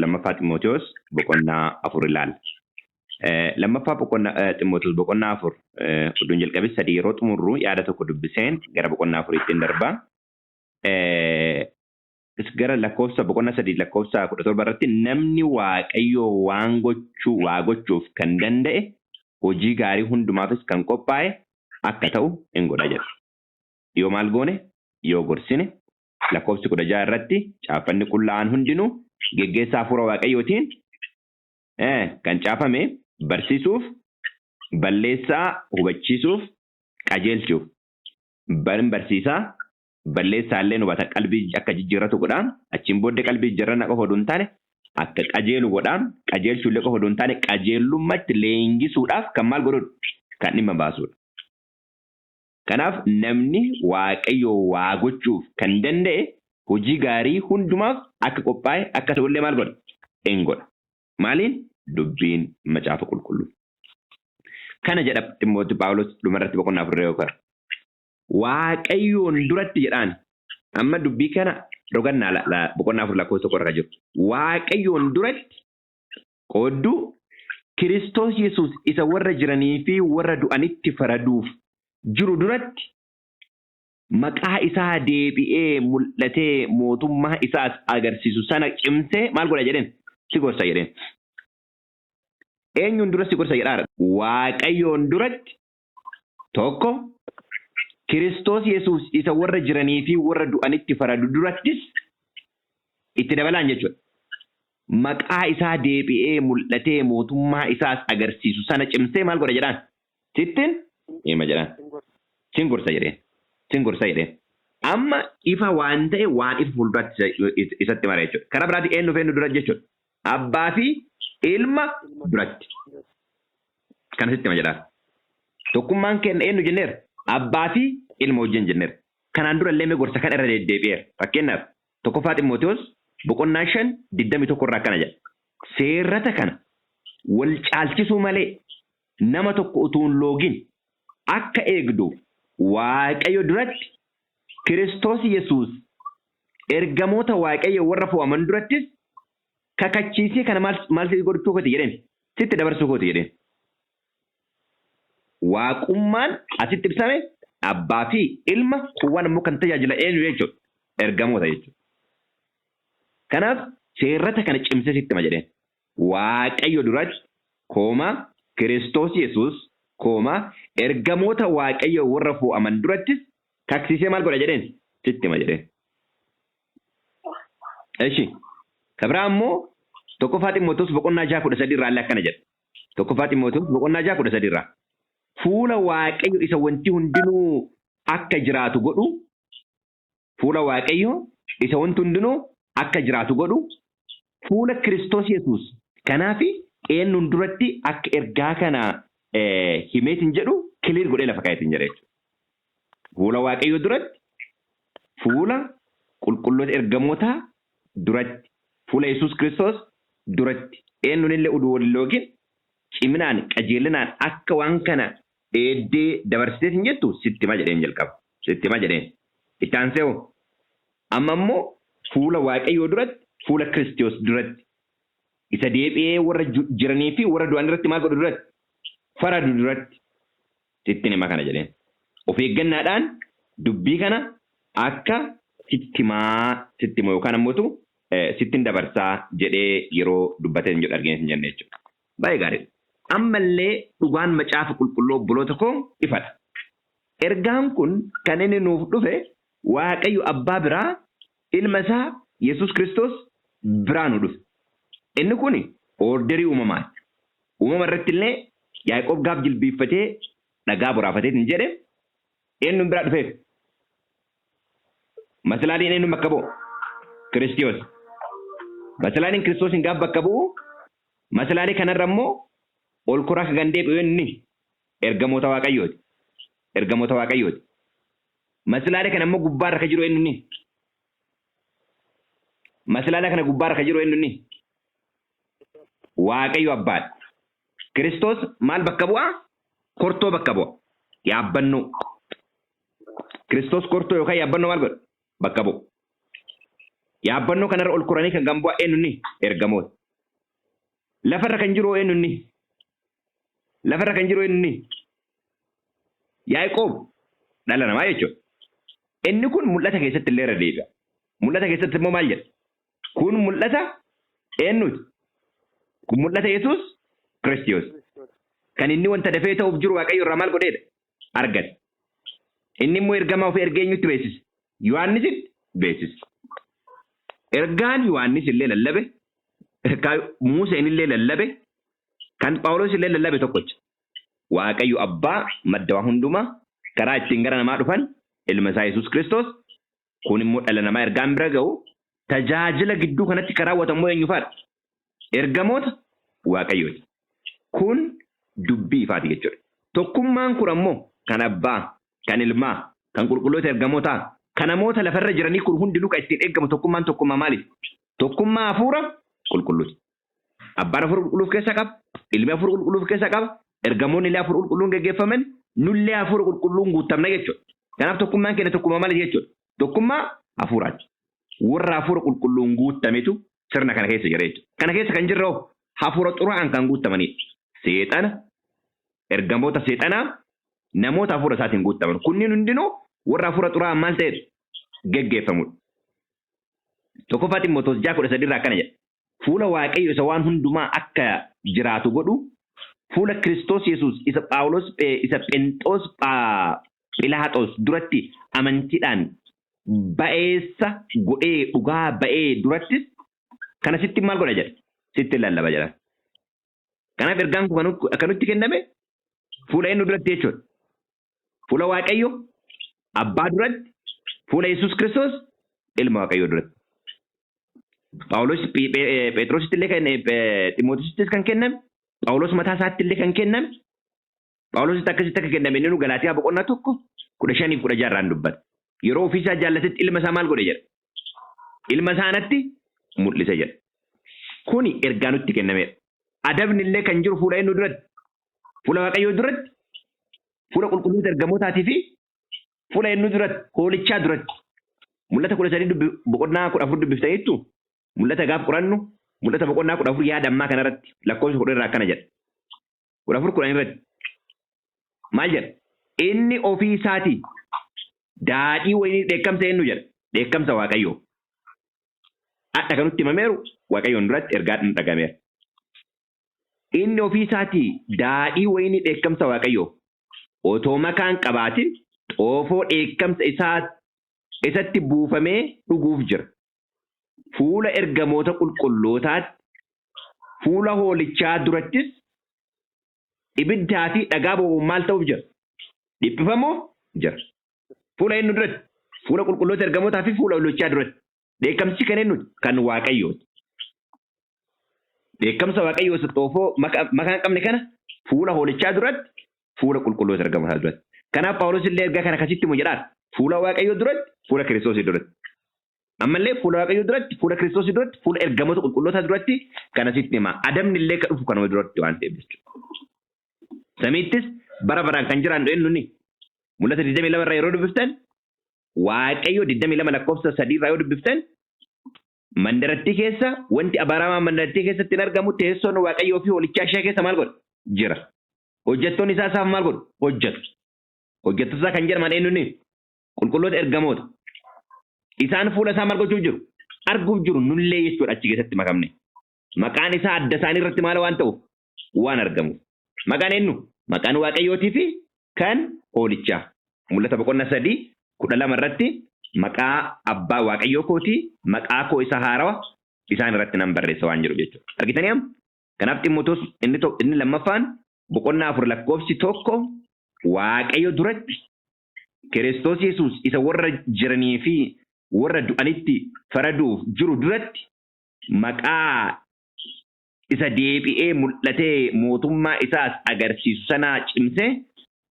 Lammaffaa Ximootiyoos boqonnaa 4 ilaalla. Lammaffaa boqonnaa Ximootiyoos boqonnaa 4 oduun jalqabe 3 yeroo xumurru yaada tokko dubbiseen gara boqonnaa 4tti darba. Gara lakkoofsa boqonnaa 3 lakkoofsa 17 irratti namni Waaqayyoo waan gochuu waa gochuuf kan danda'e hojii gaarii hundumaafis kan qophaa'e akka ta'u in godha jedha. Yoo maal goone? Yoo gorsine. Lakkoofsi 16 irratti caaffanni qullaa'aan hundinuu geggeessaa hafuura Waaqayyootiin kan caafame barsiisuuf, balleessaa hubachiisuuf, qajeelchuuf. Barin barsiisaa, balleessaallee hubata, qalbii akka jijjiirratu godha. Achiin booddee qalbii jijjiirrannaa qofa oduu hin taane akka qajeelu godha. Qajeelchuullee qofa oduu hin taane qajeellummatti leenjisuudhaaf kan maal godhudha? Kan dhimma baasudha. Kanaaf namni Waaqayyo waa gochuuf kan danda'e hojii gaarii hundumaaf akka qophaa'e akka ta'ullee maal godha? In godha. Maaliin? Dubbiin macaafa qulqulluu. Kana jedha Ximmooti Phaawulos dhumarratti boqonnaa 4 yoo kara. Waaqayyoon duratti jedhaan. Amma dubbii kana rogannaa boqonnaa 4 lakkoofsa 1 irra jiru. Waaqayyoon duratti qoodduu Kiristoos Yesuus isa warra jiranii fi warra du'anitti faraduuf jiru duratti maqaa isaa deebi'ee mul'atee mootummaa isaas agarsiisu sana cimsee maal godha jedheen? Si gorsa jedheen. Eenyuun dura si gorsa jedhaara? Waaqayyoon duratti tokko Kiristoos Yesuus isa warra jiranii fi warra du'anitti faradu durattis itti dabalaan jechuudha. Maqaa isaa deebi'ee mul'atee mootummaa isaas agarsiisu sana cimsee maal godha jedhaan? Sittin hima jedhaan. Sin gorsa jedheen. Sin gorsa jedheen. Amma ifa waan ta'e waan ifa fuulduraatti isatti mara jechuudha. Karaa biraatti eenyu fi eenyu dura jechuudha? Abbaa fi ilma duratti. Kana sitti hima jedhaan. Tokkummaan keenya eenyu jenneera? Abbaa fi ilma wajjin jenneera. Kanaan dura illee mee gorsa kana irra deddeebi'eera. Fakkeenyaaf 1ffaa Ximootiyoos boqonnaa 5 21 irraa akkana jedha. Seerrata kana wal caalchisuu malee nama tokko utuu hin loogin akka eegduuf Waaqayyo duratti, Kiristoos Yesuus ergamoota Waaqayyo warra fo'aman durattis kakachiisee kana maal maal si gochuu kooti jedheen? Sitti dabarsuu kooti jedheen. Waaqummaan asitti ibsame abbaa fi ilma, kuuwwan immoo kan tajaajila eenyu jechuudha? Ergamoota jechuudha. Kanaaf seerrata kana cimsee sitti hima jedheen. Waaqayyo duratti, kooma, Kiristoos Yesuus, kooma, ergamoota Waaqayyo warra fo'aman durattis kaksiisee maal godha jedheen? Sitti hima jedheen. Eshi. Ka biraa immoo 1ffaa Ximootoos boqonnaa 6 13 irraa illee akkana jedha. 1ffaa Ximootoos boqonnaa 6 13 irraa. Fuula Waaqayyo isa wanti hundinuu akka jiraatu godhu, fuula Waaqayyo isa wanti hundinuu akka jiraatu godhu, fuula Kiristoos Yesuus. Kanaaf eenyuun duratti akka ergaa kana himeetiin jedhu clear godhee lafa kaa'eetiin jedha jechuudha. Fuula Waaqayyoo duratti, fuula qulqulloota ergamootaa duratti, fuula Yesuus Kiristoos duratti eenyuun illee uduu wal loogin ciminaan qajeelinaan akka waan kana eeddee dabarsiteet hin jettu sitti hima jedheen jalqaba. Sitti hima jedheen. Itti aansee hoo? Amma immoo fuula Waaqayyoo duratti, fuula Kiristoos duratti, isa deebi'ee warra jiranii fi warra du'an irratti maal godhu duratti? Faradu duratti sittin hima kana jedheen. Of eeggannaadhaan dubbii kana akka sitti himaa sitti hima yookaan ammootu sittin dabarsaa jedhee yeroo dubbatee hin jedhu argine hin jenne jechuudha. Baay'ee gaariidha. Ammallee dhugaan macaafa qulqulluu obboloota koo ifadha. Ergaan kun kan inni nuuf dhufe Waaqayyo abbaa biraa, ilma isaa Yesuus Kiristoos biraa nu dhufe. Inni kun orderii uumamaati. Uumama irratti illee Yaaqoob gaaf jilbiiffatee dhagaa boraafateetiin jedhe eenyuun biraa dhufeef? Maslaaliin eenyuun bakka bu'u? Kiristiyoos. Maslaaliin Kiristoosiin gaaf bakka bu'u, maslaalii kanarra immoo ol koraa kan deebi'u inni ergamoota Waaqayyooti. Ergamoota Waaqayyooti. Maslaalee kana immoo gubbaarra kan jiru eenyu inni? Maslaala kana gubbaarra kan jiru eenyu inni? Waaqayyo abbaadha. Kiristoos maal bakka bu'a? Kortoo bakka bu'a. Yaabbannoo. Kiristoos kortoo yookaan yaabbannoo maal godha? Bakka bu'a. Yaabbannoo kanarra ol koranii kan gambu'aa eenyunni? Ergamoota. Lafarra kan jiru eenyunni? Lafarra kan jiru eenyunni? Yaaqoob dhala namaa jechuudha. Inni kun mul'ata keessatti illee irra deebi'a. Mul'ata keessatti immoo maal jedha? Kun mul'ata eenyuti? Kun mul'ata Yesuus Kiristoos. Kan inni wanta dafee ta'uuf jiru Waaqayyo irraa maal godheedha? Argate. Inni immoo ergamaa ofii ergee eenyutti beeksise? Yohaannisitti beeksise. Ergaan Yohaannis illee lallabe, ergaa Museen illee lallabe, kan Phaawulos illee lallabe tokkocha. Waaqayyo Abbaa madda waa hundumaa karaa ittiin gara namaa dhufan ilma isaa Yesuus Kiristoos kun immoo dhala namaa ergaan bira ga'u tajaajila gidduu kanatti kan raawwatamu immoo eenyufaadha? Ergamoota Waaqayyooti. Kun dubbii ifaati jechuudha. Tokkummaan kun ammoo kan Abbaa, kan Ilmaa, kan qulqulloota ergamootaa, kan namoota lafarra jiranii kun hundinuu kan ittiin eeggamu tokkummaan tokkummaa maaliiti? Tokkummaa hafuura qulqulluuti. Abbaan hafuura qulqulluu of keessaa qaba, Ilmi hafuura qulqulluu of keessaa qaba, ergamoonni illee hafuura qulqulluun geggeeffaman, nullee hafuura qulqulluun guutamna jechuudha. Kanaaf tokkummaan keenya tokkummaa maaliiti jechuudha? Tokkummaa hafuuraati. Warra hafuura qulqulluun guutametu sirna kana keessa jira jechuudha. Kana keessa kan jirre hoo hafuura xuraa'aan kan guutamanidha. Seexana, ergamoota seexanaa, namoota hafuura isaatiin guutaman. Kunniin hundinuu warra hafuura xuraa'aan maal ta'edha? Geggeeffamudha. Tokkoffaa Ximootoos 6:13 irraa akkana jedha. Fuula Waaqayyo isa waan hundumaa akka jiraatu godhu, fuula Kiristoos Yesuus isa Phaawulos isa Phenxoos Philaaxoos duratti amantiidhaan ba'eessa godhee dhugaa ba'ee durattis kana sitti maal godha jedha? Sitti lallaba jedha. Kanaaf ergaan kun kan nutti kenname fuula eenyu duratti jechuudha? Fuula Waaqayyo Abbaa duratti, fuula Yesuus Kiristoos ilma Waaqayyoo duratti. Phaawulos Phexrositti illee kan Ximootosittis kan kenname, Phaawulos mataa isaatti illee kan kenname, Phaawulositti akkasitti akka kenname inni nu Galaatiyaa boqonnaa 1:15-16 irraan dubbata. Yeroo ofii isaa jaallatetti ilma isaa maal godhe jedha? Ilma isaa anatti mul'ise jedha. Kuni ergaa nutti kennameedha. Adabni illee kan jiru fuula eenyu duratti? Fuula Waaqayyoo duratti, fuula qulqulloota ergamootaatii fi fuula eenyu duratti? Hoolichaa duratti. Mul'ata 13 boqonnaa 14 dubbiftaniittu mul'ata gaaf qorannu mul'ata boqonnaa 14 yaada ammaa kanarratti lakkoofsa 10 irraa akkana jedha. 14:10 irratti maal jedha? Inni ofii isaatii daadhii wayinii dheekkamsa eenyu jedha? Dheekkamsa Waaqayyoo. Hadha kan nutti himameeru Waaqayyoon duratti ergaa dhagameera. Inni ofii isaatii daadhii wayinii dheekkamsa Waaqayyoo otoo makaan qabaatin xoofoo dheekkamsa isaa isatti buufamee dhuguuf jira. Fuula ergamoota qulqullootaatti, fuula hoolichaa durattis ibiddaa fi dhagaa boba'uun maal ta'uuf jira? Dhiphifamuuf jira. Fuula eenyu duratti? Fuula qulqulloota ergamootaa fi fuula hoolichaa duratti. Dheekkamsichi kan eenyuti? Kan Waaqayyooti. Dheekkamsa Waaqayyoo isa xoofoo makaa hin qabne kana fuula hoolichaa duratti, fuula qulqulloota ergamootaa duratti. Kanaaf Phaawulos illee ergaa kana akkasitti himu jedhaan fuula Waaqayyoo duratti, fuula Kiristoosii duratti. Ammallee fuula Waaqayyoo duratti, fuula Kiristoosii duratti, fuula ergamoota qulqullootaa duratti kana sitti hima. Adabni illee kan dhufu kanuma duratti waan ta'eef jechuudha. Samiittis bara baraan kan jiraannu eenyuni? Mul'ata 22 irraa yeroo dubbiftan Waaqayyo 22 lakkoofsa 3 irraa yoo dubbiftan mandarattii keessa wanti abaaramaan mandarattii keessatti hin argamu teessoon Waaqayyoo fi hoolichaa ishee keessa maal godha? Jira. Hojjettoonni isaa isaaf maal godhu? Hojjetu. Hojjettoota isaa kan jedhaman eenyuni? Qulqulloota ergamoota. Isaan fuula isaa maal gochuuf jiru? Arguuf jiru nullee jechuudha achi keessatti makamne. Maqaan isaa adda isaanii irratti maal waan ta'uuf? Waan argamuuf. Maqaan eenyu? Maqaan Waaqayyootii fi kan hoolichaa. Mul'ata boqonnaa 3:12 irratti maqaa abbaa Waaqayyoo kootii maqaa koo isa haarawa isaan irratti nan barreessa waan jedhu jechuudha. Argitanii amma? Kanaaf Ximootoos inni lammaffaan boqonnaa 4 lakkoofsi 1 Waaqayyo duratti Kiristoos Yesuus isa warra jiranii fi warra du'anitti faraduuf jiru duratti maqaa isa deebi'ee mul'atee mootummaa isaas agarsiisu sanaa cimsee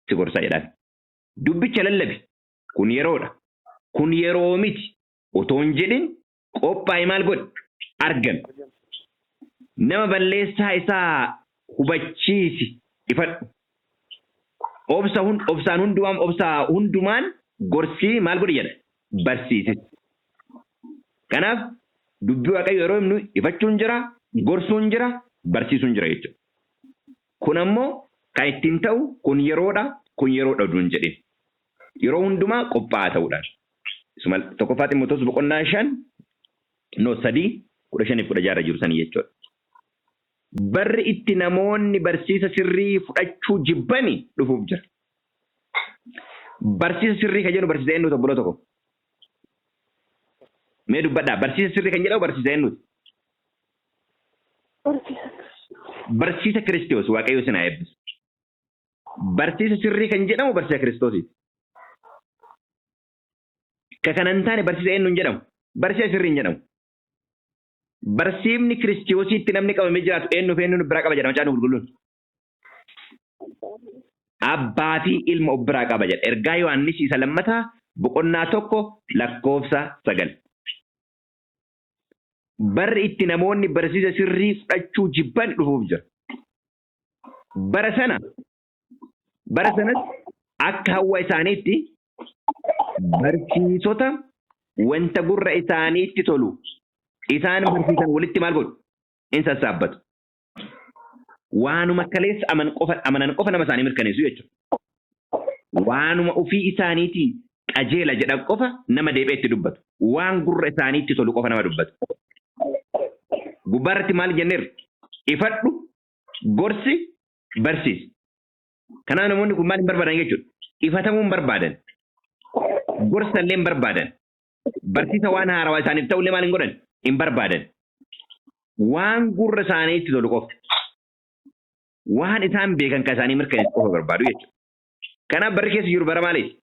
si gorsa jedhaan. Dubbicha lallabi. Kun yeroodha. Kun yeroo miti. Otoo hin jedhin qophaa'i maal godhi? Argami. Nama balleessaa isaa hubachiisi ifadhu. Obsa obsaan hundumaan obsa hundumaan gorsii maal godhi jedha? Barsiisis. Kanaaf dubbii Waaqayyoo yeroo himnu ifachuun jira, gorsuun jira, barsiisuun jira jechuudha. Kun ammoo kan ittiin ta'u kun yeroodha, kun yeroodha oduu hin jedhin. Yeroo hundumaa qophaa'aa ta'uudhaan. Isuma tokkoffaa Ximootoos boqonnaa 5 no 3 15 fi 16 irra jiru sanii jechuudha. Barri itti namoonni barsiisa sirrii fudhachuu jibbani dhufuuf jira. Barsiisa sirrii kan jennu barsiisa eenyuuti obboloota koo? Mee dubbadhaa. Barsiisa sirrii kan jedhamu barsiisa eenyuuti? Barsiisa. Barsiisa Kiristoos Waaqayyo isin haa eebbisu. Barsiisa sirrii kan jedhamu barsiisa Kiristoosiiti. Ka kana hin taane barsiisa eenyu hin jedhamu? Barsiisa sirrii hin jedhamu. Barsiifni Kiristoosiitti namni qabamee jiraatu eenyu fi eenyuun biraa qaba jedha Macaafni Qulqulluun. Abbaa fi ilma of biraa qaba jedha. Ergaa Yohaannis isa lammataa boqonnaa 1 lakkoofsa 9. Barri itti namoonni barsiisa sirrii fudhachuu jibban dhufuuf jira. Bara sana bara sanas akka hawwa isaaniitti barsiisota wanta gurra isaaniitti tolu isaan barsiisan walitti maal godhu? In sassaabbatu. Waanuma kaleessa aman qofa amanan qofa nama isaanii mirkaneessu jechuudha. Waanuma ofii isaaniitii qajeela jedhan qofa nama deebi'ee itti dubbatu. Waan gurra isaaniitti tolu qofa nama dubbatu. Gubbaa irratti maal jenneerra? Ifadhu, gorsi, barsiisi. Kanaaf namoonni kun maal hin barbaadan jechuudha? Ifatamuu hin barbaadan. Gorsa illee hin barbaadan. Barsiisa waan haarawaa isaaniif ta'u illee maal hin godhan? Hin barbaadan. Waan gurra isaaniitti tolu qofa. Waan isaan beekan kan isaanii mirkaneessu qofa barbaadu jechuudha. Kanaaf barri keessa jiru bara maaliiti?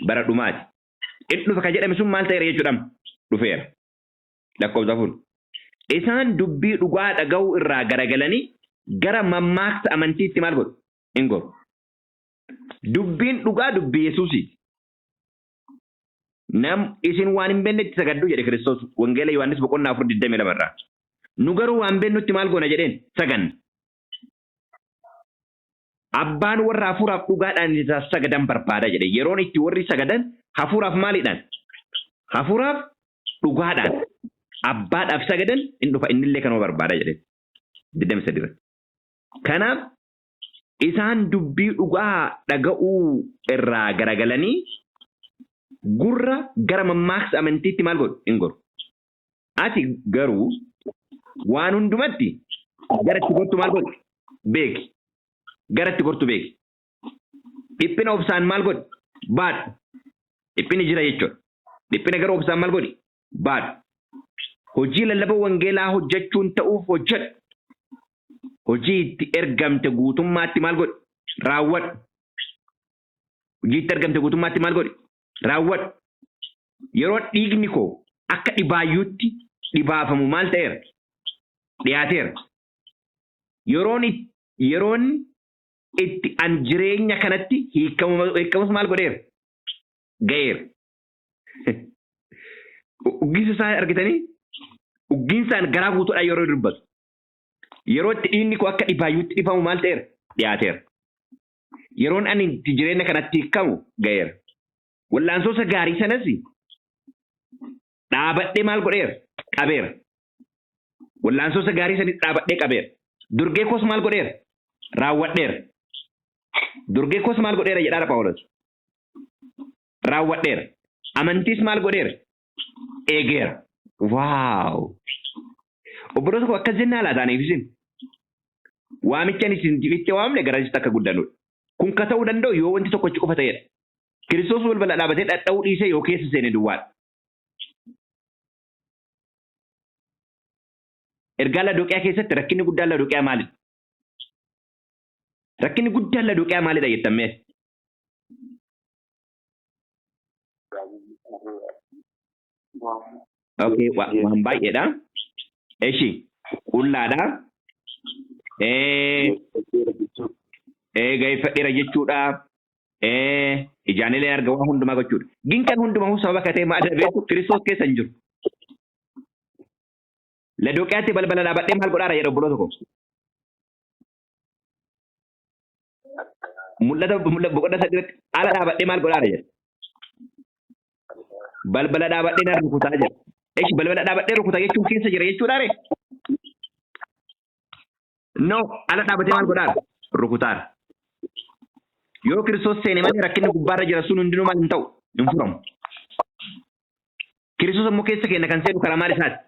Bara dhumaati. Inni dhufa kan jedhame sun maal ta'eera jechuudha? Dhufeera. Lakkoofsa 4. Isaan dubbii dhugaa dhaga'uu irraa garagalanii gara mammaaksa amantiitti maal godhu? In goru. Dubbiin dhugaa dubbii Yesuusiiti. Nam isin waan hin beeknetti sagaddu jedhe Kiristoos Wangeela Yohaannis boqonnaa 4 22 irraa. Nu garuu waan beeknutti maal goona jedheen saganna. Abbaan warra hafuuraaf dhugaadhaan isaaf sagadan barbaada jedhe. Yeroon itti warri sagadan hafuuraaf maaliidhaan? Hafuuraaf dhugaadhaan abbaadhaaf sagadan in dhufa innillee kanuma barbaada jedhe. 23 irratti. Kanaaf isaan dubbii dhugaa dhaga'uu irraa garagalanii gurra gara mammaaksa amantiitti maal godhu? In goru. Ati garuu waan hundumatti gara itti gortu maal godhi? Beeki. Gara itti gortu beeki. Dhiphina obsaan maal godhi? Baadhu. Dhiphinni jira jechuudha. Dhiphina garuu obsaan maal godhi? Baadhu. Hojii lallaba wangeelaa hojjechuun ta'uuf hojjedhu. Hojii itti ergamte guutummaatti maal godhi? Raawwadhu. Hojii itti ergamte guutummaatti maal godhi? Raawwadhu. Yeroo dhiigni koo akka dhibaayyuutti dhibaafamu maal ta'eera? Dhiyaateera. Yeroon yeroon itti an jireenya kanatti hiikamus maal godheera? Ga'eera. Uggiinsa isaa argitanii? Uggiinsaan garaa guutuudhaan yeroo dubbatu. Yeroo itti dhiigni koo akka dhibaayyuutti dhifamu maal ta'eera? Dhiyaateera. Yeroon ani itti jireenya kanatti hiikamu ga'eera. Wal'aansoosa gaarii sanas dhaabadhee maal godheera? Qabeera. Wal'aansoosa gaarii sanis dhaabadhee qabeera. Durgee koos maal godheera? Raawwadheera. Durgee koos maal godheera jedhaara Phaawulos. Raawwadheera. Amantiis maal godheera? Eegeera. Waaw! Obboloota koo akkas jennaa laata aniif isin? Waamicha ani isin itti waamne garasitti akka guddanudha. Kun ka ta'uu danda'u yoo wanti tokkochi qofa ta'edha. Kiristoos balbala dhaabatee dhadha'uu dhiisee yoo keessa seene duwwaadha. Ergaa Ladoqiyaa keessatti rakkinni guddaan Ladoqiyaa maalidha? Rakkinni guddaan Ladoqiyaa maalidha jettan mee? Okay, waan baay'eedha. Eshi, qullaadha. Ga'iffadheera jechuudha. Ijaan illee arga waan hundumaa gochuudha. Gin kan hundumaa sababa akka ta'e maal beektu Kiristoos keessa hin jiru. Ladoqiyaatti balbala dhaabadhee maal godhaara jedha obboloota koo. Mul'ata boqonnaa sadiirratti ala dhaabadhee maal godhaara jedha. Balbala dhaabadhee nan rukutaa jedha. Eshi balbala dhaabadhee rukuta jechuun keessa jira jechuudha ree? No, ala dhaabatee maal godhaara? Rukutaara. Yoo Kiristoos seene malee rakkinni gubbaarra jira sun hundinuu maal hin ta'u? Hin furamu. Kiristoos immoo keessa keenya kan seenu karaa maal isaati?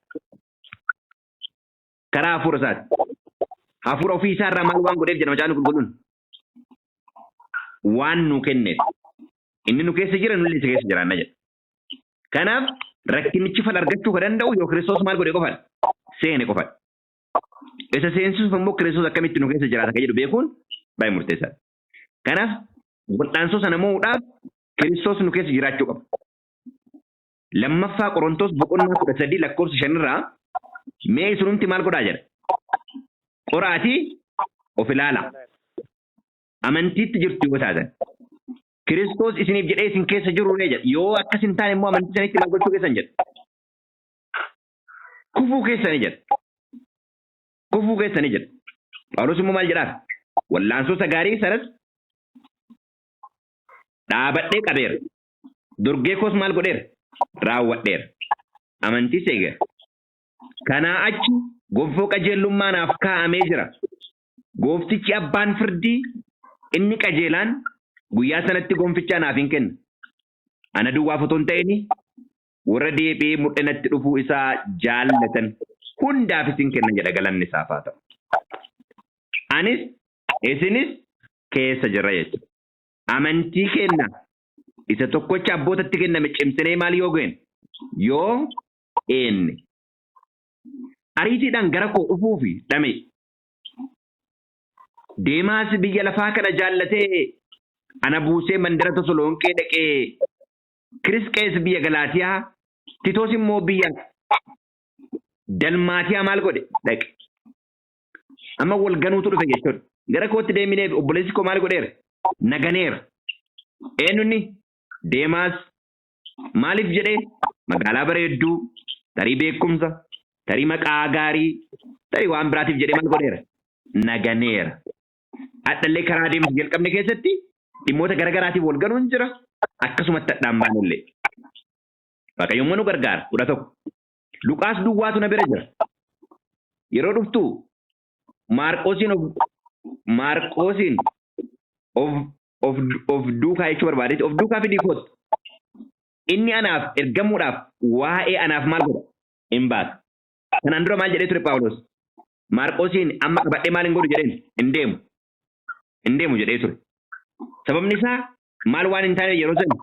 Karaa hafuura isaati. Hafuura ofii isaa irraa maal waan godheef jedha macaafni qulqulluun? Waan nu kenneef. Inni nu keessa jira nullee isa keessa jiraanna jedha. Kanaaf rakkinichi fala argachuu kan danda'u yoo Kiristoos maal godhe qofadha? Seene qofadha. Isa seensisuuf immoo Kiristoos akkamitti nu keessa jiraata kan jedhu beekuun baay'ee murteessaadha. Kanaaf wal'aansoo sana mo'uudhaaf Kiristoos nu keessa jiraachuu qaba. Lammaffaa Qorontos boqonnaa 13 lakkoofsa 5 irraa mee isinumti maal godhaa jedha. Qoraatii of ilaala. Amantiitti jirtu yoo taatan. Kiristoos isiniif jedhee isin keessa jiru ree jedha. Yoo akkas hin taane immoo amantii sanitti maal gochuu keessan jedha. Kufuu keessani jedha. Kufuu keessani jedha. Phaawulos immoo maal jedhaa? Wallaansoo isa gaarii sanas dhaabadhee qabeera. Dorgee koos maal godheera? Raawwadheera. Amantiis eegeera. Kanaa achi gonfoo qajeellummaa naaf kaa'amee jira. Gooftichi abbaan firdii inni qajeelaan guyyaa sanatti gonficha anaaf in kenna. Ana duwwaaf otoo hin ta'in warra deebi'ee mul'inatti dhufuu isaa jaallatan hundaafis in kenna jedha galanni isaaf haa ta'u. Anis isinis keessa jirra jechuudha. Amantii keenna isa tokkocha abbootatti kenname cimsinee maal yoo goone? Yoo eenne. Ariitiidhaan gara koo dhufuufi dhame. Deemaas biyya lafaa kana jaallatee ana buusee mandara Tosoloonqee dhaqee Kirisqees biyya Galaatiyaa, Titoos immoo biyya Dalmaatiyaa maal godhe dhaqe. Amma wal ganuutu dhufe jechuudha. Gara kootti deeminee obboleessi koo maal godheera? Na ganeera. Eenyunni? Deemaas maaliif jedhee magaalaa bareedduu, tarii beekumsa, tarii maqaa gaarii, tarii waan biraatiif jedhee maal godheera? Na ganeera. Hadhallee karaa deemsa jalqabne keessatti dhimmoota garagaraatiif wal ganuun jira. Akkasumatti hadhaan baanullee. Waaqayyo immoo nu gargaara. 11. Luqaas duwwaatu na bira jira. Yeroo dhuftu Maarqoosiin of Maarqoosiin of of of duukaa jechuu barbaadeeti of duukaa fidii kootu. Inni anaaf ergamuudhaaf waa'ee anaaf maal godha? Hin baasa. Kanaan dura maal jedhee ture Phaawulos? Maarqoosiin amma qabadhee maal hin godhu jedheen? Hin deemu. Hin deemu jedhee ture. Sababni isaa maal waan hin taane yeroo sana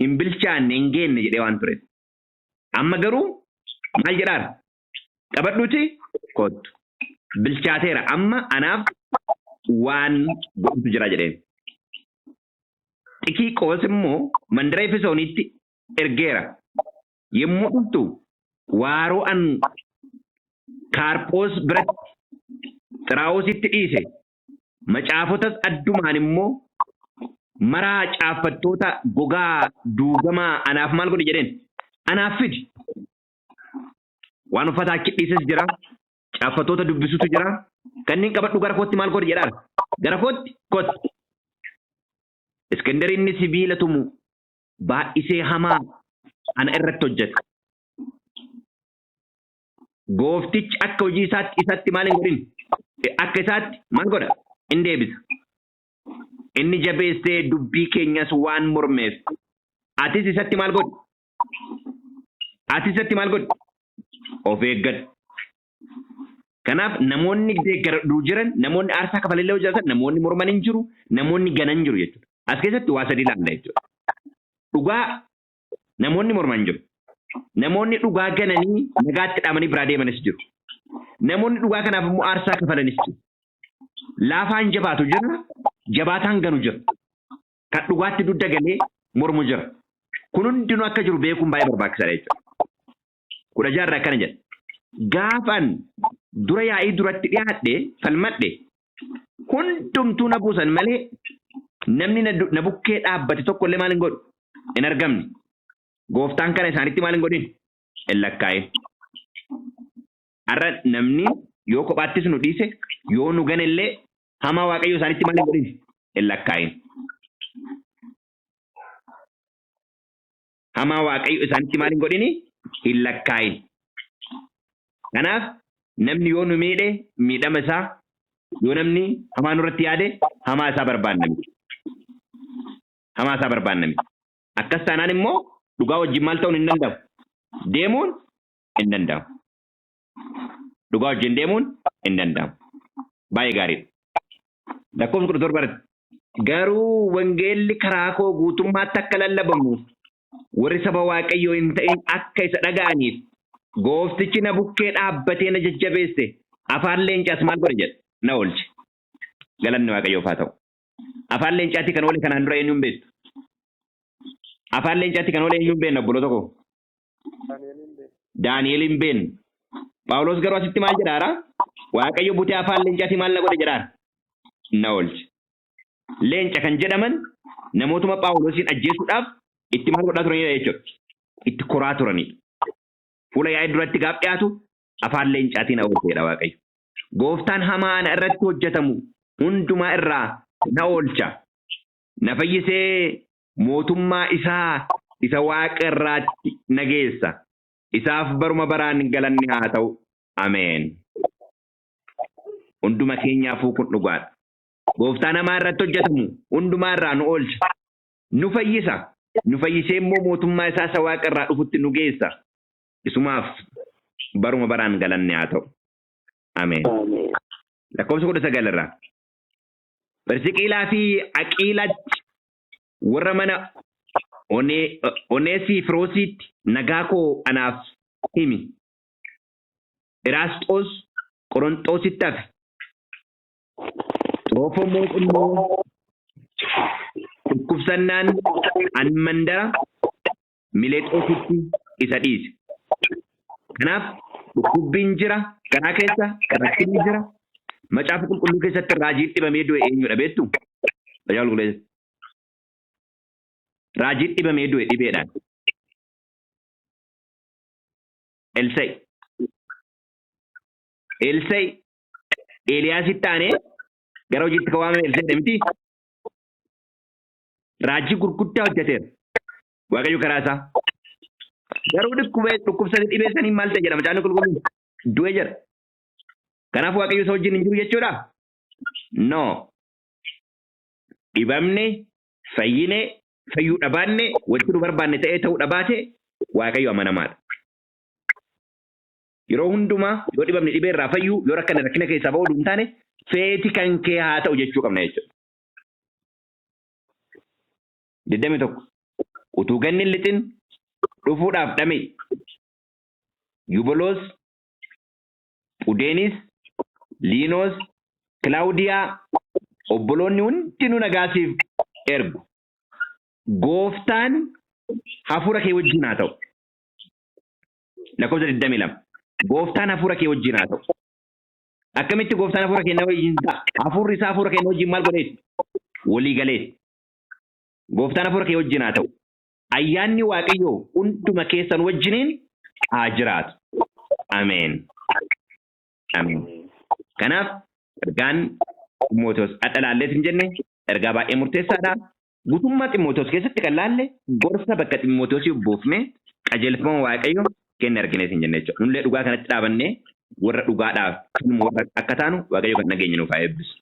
hin bilchaanne hin geenne jedhee waan tureef. Amma garuu maal jedhaara? Qabadhuuti kottu. Bilchaateera amma anaaf waan godhutu jira jedheen. Xikiqoos immoo mandara Efesoonitti ergeera. Yommuu dhuftu waaroo an Kaarphoos biratti Xiraa'oositti dhiise macaafotas addumaan immoo maraa caaffattoota gogaa duugamaa anaaf maal godhi jedheen anaaf fidi. Waan uffata achi dhiises jira. Caaffattoota dubbisutu jira. Kanneen qabadhu gara kootti maal godhi jedhaan. Gara kootti kottu. Iskender inni sibiila tumu baay'isee hamaa ana irratti hojjete. Gooftichi akka hojii isaatti isatti maal hin godhin? Akka isaatti maal godha? In deebisa. Inni jabeessee dubbii keenyas waan mormeef atis isatti maal godhi? Ati isatti maal godhi? Of eeggadhu. Kanaaf namoonni deeggaru jiran, namoonni aarsaa kafalillee hojjetan, namoonni morman hin jiru, namoonni ganan jiru jechuudha. As keessatti waa sadii ilaalla jechuudha. Dhugaa namoonni morman jiru. Namoonni dhugaa gananii nagaatti dhaamanii biraa deemanis jiru. Namoonni dhugaa kanaaf immoo aarsaa kafalanis jiru. Laafaan jabaatu jira, jabaataan ganu jira. Kan dhugaatti dugda galee mormu jira. Kun hundinuu akka jiru beekuun baay'ee barbaachisaadha jechuudha. 16 irraa akkana jedha. Gaafan dura yaa'ii duratti dhiyaadhe falmadhe hundumtuu na buusan malee namni na bukkee dhaabbate tokko illee maal hin godhu hin argamne. Gooftaan kana isaanitti maal hin godhin hin lakkaa'in. Har'a namni yoo kophaattis nu dhiise yoo nu gane illee hamaa Waaqayyo isaanitti maal hin godhin hin lakkaa'in. Hamaa Waaqayyo isaanitti maal hin godhini? hin lakkaa'in. Kanaaf namni yoo nu miidhe miidhama isaa, yoo namni hamaa nurratti yaade hamaa isaa barbaanna miti. Hamaa isaa barbaanna miti. Akkas taanaan immoo dhugaa wajjin maal ta'uun hin danda'amu? Deemuun hin danda'amu. Dhugaa wajjin deemuun hin danda'amu. Baay'ee gaariidha. Lakkoofsa 17 irratti. Garuu wangeelli karaa koo guutummaatti akka lallabamuuf warri saba Waaqayyoo hin ta'in akka isa dhaga'aniif gooftichi na bukkee dhaabbatee na jajjabeesse, afaan leencaas maal godhe jedha? Na oolche. Galanni Waaqayyoof haa ta'u. Afaan leencaatii kan oole kanaan dura eenyuun beektu? Afaan leencaatti kan oole eenyuun beekna, obboloota koo? Daani'eliin beekna. Phaawulos garuu asitti maal jedhaara? Waaqayyo butee afaan leencaatii maal na godhe jedhaara? Na oolche. Leenca kan jedhaman namootuma Phaawulosiin ajjeesuudhaaf itti maal godhaa turanidha jechuudha. Itti koraa turanidha. Fuula yaa'ii duratti gaaf dhiyaatu afaan leencaatiin na oolcheedha Waaqayyo. Gooftaan hamaa ana irratti hojjetamu hundumaa irraa na oolcha. Na fayyisee mootummaa isaa isa waaqa irraatti na geessa. Isaaf baruma baraan galanni haa ta'u. Ameen. Hunduma keenyaafuu kun dhugaadha. Gooftaan hamaa irratti hojjetamu hundumaa irraa nu oolcha. Nu fayyisa. Nu fayyisee immoo mootummaa isaa isa waaqa irraa dhufutti nu geessa. Isumaaf baruma baraan galanni haa ta'u. Ameen. Lakkoofsa 19 irraa. Phirsiqiilaa fi Aqiilatti, warra mana Oneesifiroosiitti nagaa koo anaaf himi. Eraasxoos Qoronxoositti hafe. Xiroofomoos immoo dhukkubsannaan an mandara Mileexoositti isa dhiise. Kanaaf dhukkubbiin jira, garaa keessa rakkinni jira. Macaafa Qulqulluu keessatti raajiin dhibamee du'e eenyudha beektu? Macaafa Qulqulluu keessatti. Raajiin dhibamee du'e dhibeedhaan. Elsa'i. Elsa'i Eeliyaasitti aanee gara hojiitti kan waamame Elsa'idha miti? Raajii gurguddaa hojjeteera. Waaqayyo karaa isaa. Garuu dhukkubee dhukkubsate dhibee saniin maal ta'e jedha Macaafni Qulqulluun? Du'e jedha. Kanaaf Waaqayyo isa wajjin hin jiru jechuudha? No. Dhibamne, fayyine, fayyuu dhabaanne, wanti nu barbaanne ta'ee ta'uu dhabaate, Waaqayyo amanamaadha. Yeroo hundumaa yoo dhibamne dhibee irraa fayyuu, yoo rakkanne rakkina keessaa ba'uu hin taane, feeti kan kee haa ta'u jechuu qabna jechuudha. 21 utuu ganni hin lixin dhufuudhaaf dhame. Yuboloos, Phudeenis, Liinoos, Kilaawudiyaa, obboloonni hundinuu nagaa siif ergu. Gooftaan hafuura kee wajjin haa ta'u. Lakkoofsa 22. Gooftaan hafuura kee wajjin haa ta'u. Akkamitti gooftaan hafuura keenya wajjin ta'a? Hafuurri isaa hafuura keenya wajjin maal godheeti? Walii galeeti. Gooftaan hafuura kee wajjin haa ta'u. Ayyaanni Waaqayyoo hunduma keessan wajjiniin haa jiraatu. Ameen. Ameen. Kanaaf ergaan Ximootewoos adha laalleet hin jenne ergaa baay'ee murteessaadha. Guutummaa Ximootewoos keessatti kan laalle gorsa bakka Ximootewoosiif buufne, qajeelfama Waaqayyo kenne argineet hin jenne jechuudha. Nullee dhugaa kanatti dhaabannee warra dhugaadhaaf falmu warra akka taanu Waaqayyo kan dhageenya nuuf haa eebbisu.